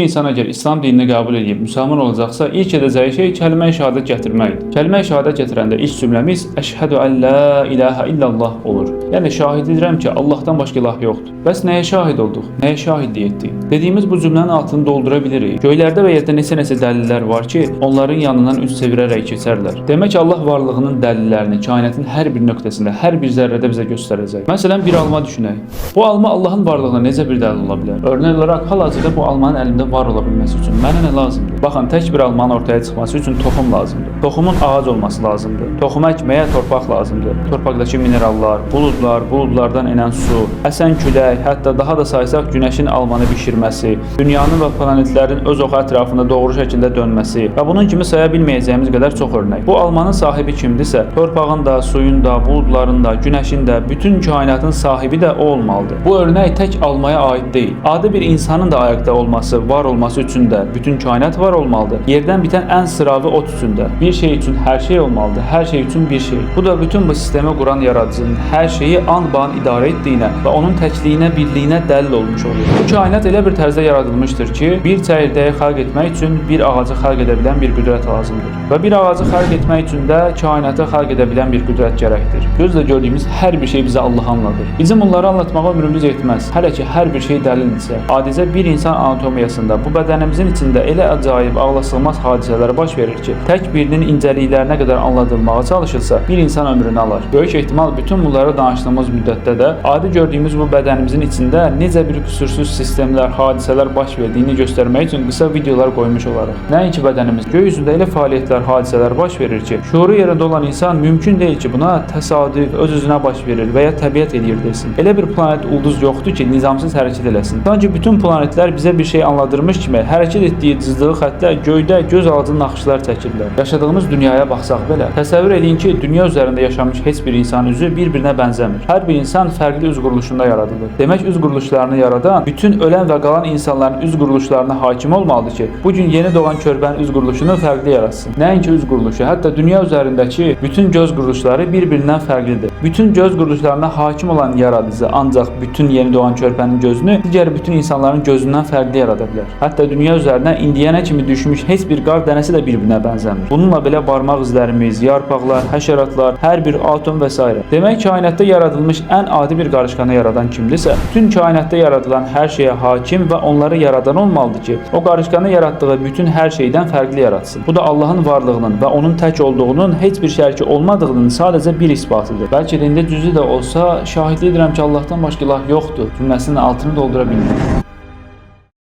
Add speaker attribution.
Speaker 1: insan əgər İslam dinini qəbul edib müsəlman olacaqsa, ilk edəcəyi şey kəlmə-i şəhadət gətirməkdir. Kəlmə-i şəhadət gətirəndə ilk cümləmiz "Əşhədü ən la ilahə illallah" olur. Yəni şahid edirəm ki, Allahdan başqa ilah yoxdur. Bəs nəyə şahid olduq? Nəyə şahidlik etdik? Dediyimiz bu cümlənin altını doldura bilirik. Göylərdə və yerdə neçə-neçə dəlillər var ki, onların yanından üz çevirərək keçərlər. Demək Allah varlığının dəlillərini kainatın hər bir nöqtəsində, hər bir zərrədə bizə göstərəcək. Məsələn, bir alma düşünək. Bu alma Allahın varlığına necə bir dəlil ola bilər? Örnək olaraq hal-hazırda bu almanın əlimdə var ola bilməsi üçün mənə nə lazımdır? Baxın, tək bir almanın ortaya çıxması üçün toxum lazımdır. Toxumun ağac olması lazımdır. Toxumu əkməyə torpaq lazımdır. Torpaqdakı minerallar, buludlar, buludlardan enən su, əsən külək, hətta daha da saysaq günəşin almanı bişirməsi, dünyanın və planetlərin öz oxu ətrafında doğru şəkildə dönməsi və bunun kimi saya bilməyəcəyimiz qədər çox örnək. Bu almanın sahibi kimdirsə, torpağın da, suyun da, buludların da, günəşin də, bütün kainatın sahibi də o olmalıdır. Bu örnək tək almaya aid deyil. Adi bir insanın da ayaqda olması, var olması üçün də bütün kainat var olmalıdır. Yerdən bitən ən sıravi ot üçün də. Bir şey üçün hər şey olmalıdır, hər şey üçün bir şey. Bu da bütün bu sistemi quran yaradıcının hər şeyi anbaan idarə etdiyinə və onun təkliyinə, birliyinə dəlil olmuş olur. Bu kainat elə bir tərzdə yaradılmışdır ki, bir çəyirdəyi xəlq etmək üçün bir ağacı xəlq edə bilən bir qüdrət lazımdır. Və bir ağacı xəlq etmək üçün də kainatı xəlq edə bilən bir qüdrət gərəkdir. Gözlə gördüyümüz hər bir şey bizə Allah anladır. Bizim bunları anlatmağa ömrümüz yetməz. Hələ ki hər bir şey dəlildirsə, adicə bir insan anatomiyasında bu bədənimizin içində elə əcaib, ağlasığmaz hadisələr baş verir ki, tək birinin incəliklərinə qədər anladılmağa çalışılsa, bir insan ömrünü alar. Böyük ehtimal bütün bunları danışdığımız müddətdə də adi gördüyümüz bu bədənimizin içində necə bir qüsursuz sistemlər, hadisələr baş verdiyini göstərmək üçün qısa videolar qoymuş olarıq. Nəinki bədənimiz, göy üzündə elə fəaliyyətlər, hadisələr baş verir ki, şuuru yerində olan insan mümkün deyil ki, buna təsadüf, öz-özünə baş verir və ya təbiət eləyir desin. Elə bir planet, ulduz yoxdur ki, nizamsız hərəkət eləsin. Sanki bütün planetlər bizə bir şey anladırmış kimi hərəkət etdiyi cızdığı xəttlə göydə göz alıcı naxışlar çəkirlər. Yaşadığımız dünyaya baxsaq belə, təsəvvür edin ki, dünya üzərində yaşamış heç bir insan üzü bir-birinə bənzəmir. Hər bir insan fərqli üz quruluşunda yaradılır. Demək üz quruluşlarını yaradan bütün ölən və qalan insanların üz quruluşlarına hakim olmalıdır ki, bu gün yeni doğan körpənin üz quruluşunu fərqli yaratsın. Nəinki üz quruluşu, hətta dünya üzərindəki bütün göz quruluşları bir-birindən fərqlidir. Bütün göz quruluşlarına hakim olan yaradıcı ancaq bütün yeni doğan körpənin gözünü digər bütün insanların gözündən fərqli yarada bilər. Hətta dünya üzərinə indiyənə kimi düşmüş heç bir qar dənəsi də bir-birinə bənzəmir. Bununla belə barmaq izlərimiz, yarpaqlar, həşəratlar, hər bir atom və s. Demək kainatda yaradılmış ən adi bir qarışqanı yaradan kimdirsə, bütün kainatda yaradılan hər şeyə hakim və onları yaradan olmalıdır ki, o qarışqanı yaratdığı bütün hər şeydən fərqli yaratsın. Bu da Allahın varlığının və onun tək olduğunun, heç bir şəriki olmadığının sadəcə bir isbatıdır. Bəlkə də indi cüzi də olsa şahidlik edirəm ki, Allahdan başqa ilah yoxdur cümləsinin altını doldura bilmirəm.